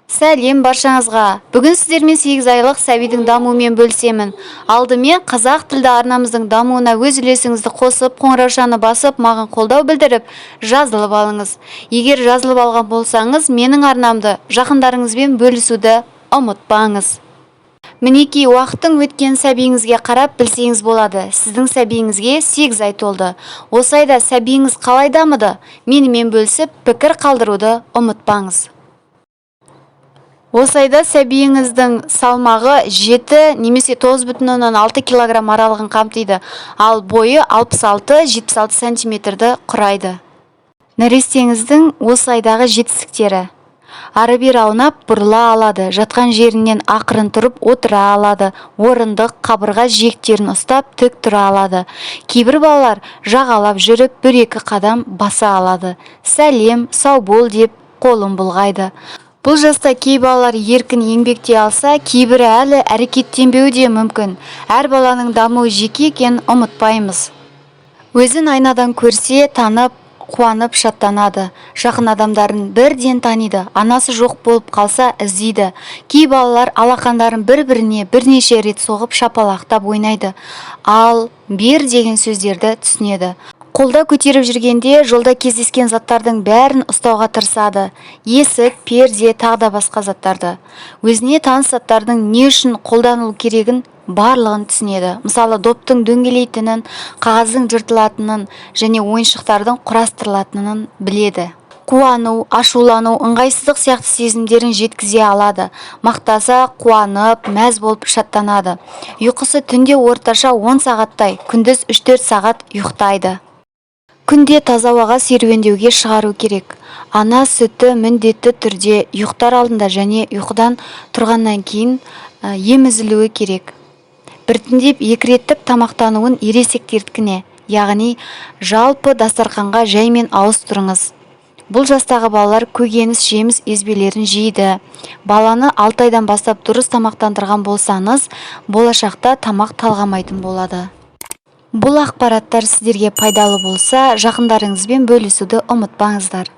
Сәлем баршаңызға! Бүгін сіздермен 8 айлық сәбидің дамуымен бөлісемін. Алдымен қазақ тілді арнамыздың дамуына өз үлесіңізді қосып, қоңыраушаны басып, маған қолдау білдіріп, жазылып алыңыз. Егер жазылып алған болсаңыз, менің арнамды жақындарыңызбен бөлісуді ұмытпаңыз. Мінекей, уақыттың өткен сәбиіңізге қарап білсеңіз болады. Сіздің сәбиіңізге 8 ай толды. Осы айда сәбиіңіз қалай дамыды? Менімен бөлісіп, пікір қалдыруды ұмытпаңыз. Осы айда сәбиіңіздің салмағы 7 немесе 9,6 килограмм аралығын қамтиды, ал бойы 66-76 сантиметрді құрайды. Нәрестеңіздің осы айдағы жетістіктері: ары-бері аунап, бұрыла алады, жатқан жерінен ақырын тұрып отыра алады, орындық, қабырға жиектерін ұстап тік тұра алады. Кейбір балалар жағалап жүріп, бір-екі қадам баса алады, сәлем, сау бол деп қолын бұлғайды. Бұл жаста кей балалар еркін еңбектей алса, кейбірі әлі әрекеттенбеуі де мүмкін. Әр баланың дамуы жеке екенін ұмытпаймыз. Өзін айнадан көрсе, танып, қуанып шаттанады. Жақын адамдарын бірден таниды, анасы жоқ болып қалса, іздейді. Кей балалар алақандарын бір-біріне бірнеше рет соғып, шапалақтап ойнайды. Ал, бер деген сөздерді түсінеді. Қолда көтеріп жүргенде жолда кездескен заттардың бәрін ұстауға тырысады. Есік, перде, тағы да басқа заттарды. Өзіне таныс заттардың не үшін қолданылу керегін барлығын түсінеді. Мысалы, доптың дөңгелейтінін, қағаздың жыртылатынын және ойыншықтардың құрастырылатынын біледі. Қуану, ашулану, ыңғайсыздық сияқты сезімдерін жеткізе алады. Мақтаса, қуанып, мәз болып шаттанады. Ұйқысы түнде орташа 10 сағаттай, күндіз 3-4 сағат ұйықтайды. Күнде таза ауаға серуендеуге шығару керек. Ана сүті міндетті түрде ұйықтар алдында және ұйқыдан тұрғаннан кейін емізілуі керек. Біртіндеп екі реттік тамақтануын ересектердікіне, яғни жалпы дастарқанға жаймен ауыстырыңыз. Бұл жастағы балалар көкөніс, жеміс езбелерін жейді. Баланы 6 айдан бастап дұрыс тамақтандырған болсаңыз, болашақта тамақ талғамайтын болады. Бұл ақпараттар сіздерге пайдалы болса, жақындарыңызбен бөлісуді ұмытпаңыздар.